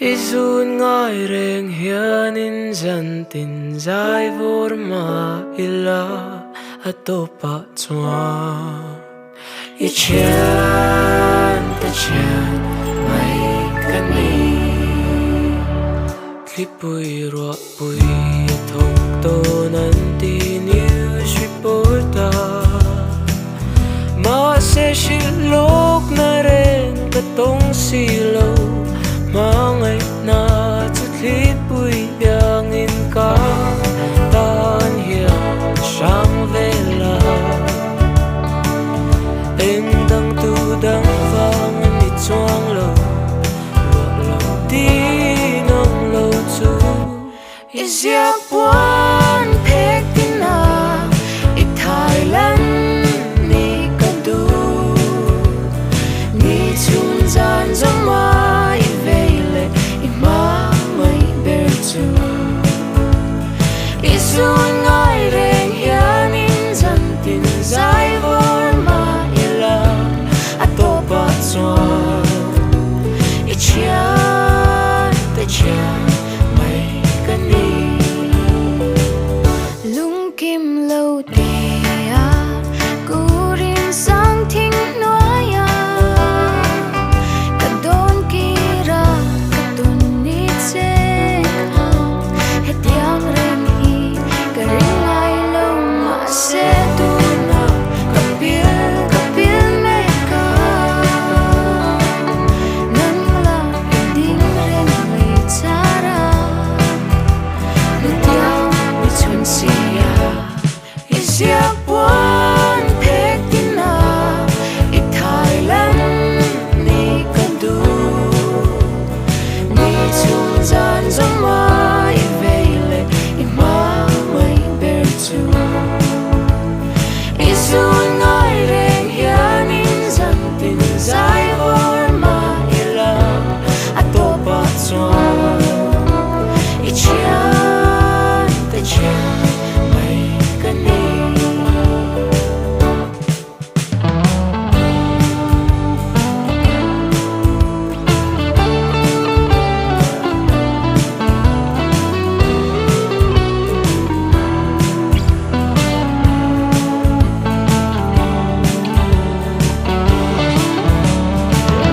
I zun ngai reng hianin zantin zai vawr mah ila a tawpah chuan i thian te thian mai ka ni. Thlipui ruahpui a thawk dawn an ti news report a, mahse hrilh lawkna reng ka tawng si lo, hmangaihna chu thlipui iangin ka tan hian hrang vel a, eng dang tu dang vang a ni chuang lo. Ruah lo tin ang lo chu i ziak puan phek tin a, i thai lan ni ka duh. Ni chhun zan zawm a i vei leh i hma mai ber chu. I zun ngai reng hianin zan tin zai vawr mah ila a tawpah chuan i thian te thian mai ka ni. Lungkim lo te a kurin sang thing hnuai a, ka dawn kir a ka tun ni che kha hetiang reng hi ka ring ngai lo mahse tunah ka pil ka pil mek a, nang la i ding reng mai char a, hetiang mi chhun si a. I ziak puan phek tin a, i thai lan ni ka duh. Ni chhung zan zawm a, i vei leh i hma mai ber chu. I zun ngai reng hianin zan tin zai vawr mah ila, a tawpah chuan i thian te thian. Mai ka ni.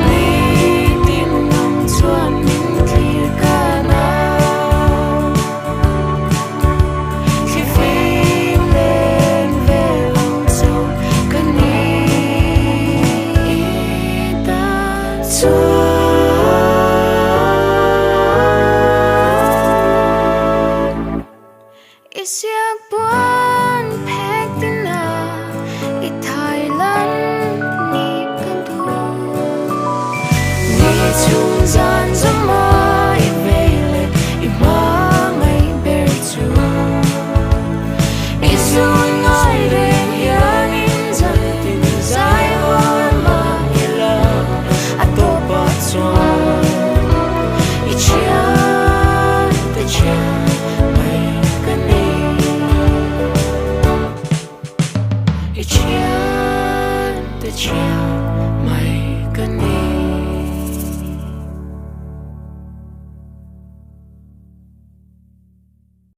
Nitin nang chuan min thlir kan a. Thlifim leng vel ang chu ka ni ta chuan. I siak puan phek tin a, i thai lan ni ka duh. Ni chhung zan zawm a, i vei leh i hma ngaih ber chu. I zun ngai reng hianin zan tin zai hawn mah ila, a tawpah chuan i thian te thian mai ka ni. I thian te thian.